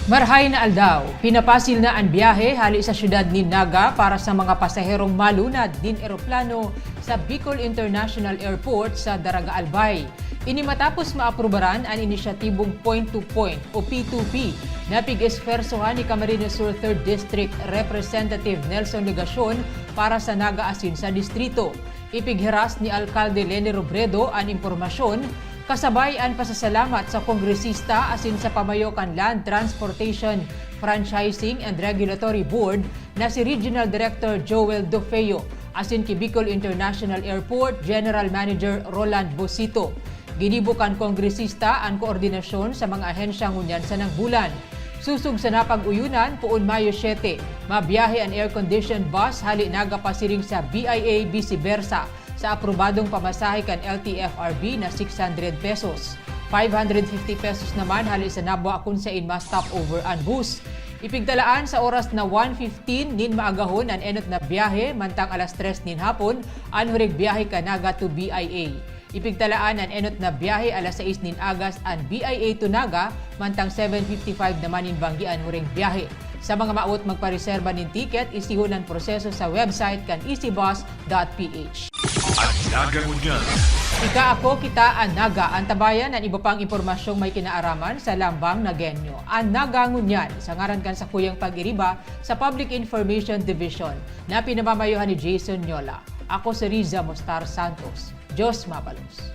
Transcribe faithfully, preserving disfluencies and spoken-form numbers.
Marhay na aldaw, pinapasil na an biyahe hali sa siyudad nin Naga para sa mga pasaherong malunad nin eroplano sa Bicol International Airport sa Daraga Albay. Ini matapos maaprubaran an inisyatibong point to point o P two P na pig-esfersohan ni Camarines Sur Third District Representative Nelson Legacion para sa Naga asin sa distrito. Ipighiras ni Alkalde Leni Robredo an impormasyon, kasabay an pasasalamat sa kongresista asin sa pamayo kan Land Transportation, Franchising and Regulatory Board na si Regional Director Joel Dofeo asin ki Bicol International Airport General Manager Roland Bosito. Ginibo kan kongresista an koordinasyon sa mga ahensya ngunyan sanang bulan. Sosog sa napag-uyunan, poon Mayo siete, mabiyahe an air-conditioned bus hali Naga pasiring sa B I A, vice versa, sa aprobadong pamasahe kan L T F R B na six hundred pesos. Five hundred fifty pesos naman hali sa Nabua kun sain ma-stopover an bus. Ipigtalaan sa oras na one fifteen nin maagahon an enot na biyahe, mantang alas tres nin hapon an huring biyahe kan Naga to B I A. Ipigtalaan an enot na biyahe alas sais nin agas an B I A to Naga, mantang seven fifty-five naman nin banggi an huring biyahe. Sa mga maawot magpareserba nin ticket, isihon an proseso sa website kan easybus dot P H. An Naga Ngunyan. Ika, ako, kita, an Naga. Antabayan an iba pang impormasyong may kinaaraman sa Lambang Nagenyo. An Naga Ngunyan, sa ngaran kan sakuyang pag-iriba sa Public Information Division, na pinamamayohan ni Jason Nyola. Ako si Riza Mostar Santos. Diyos mabalos.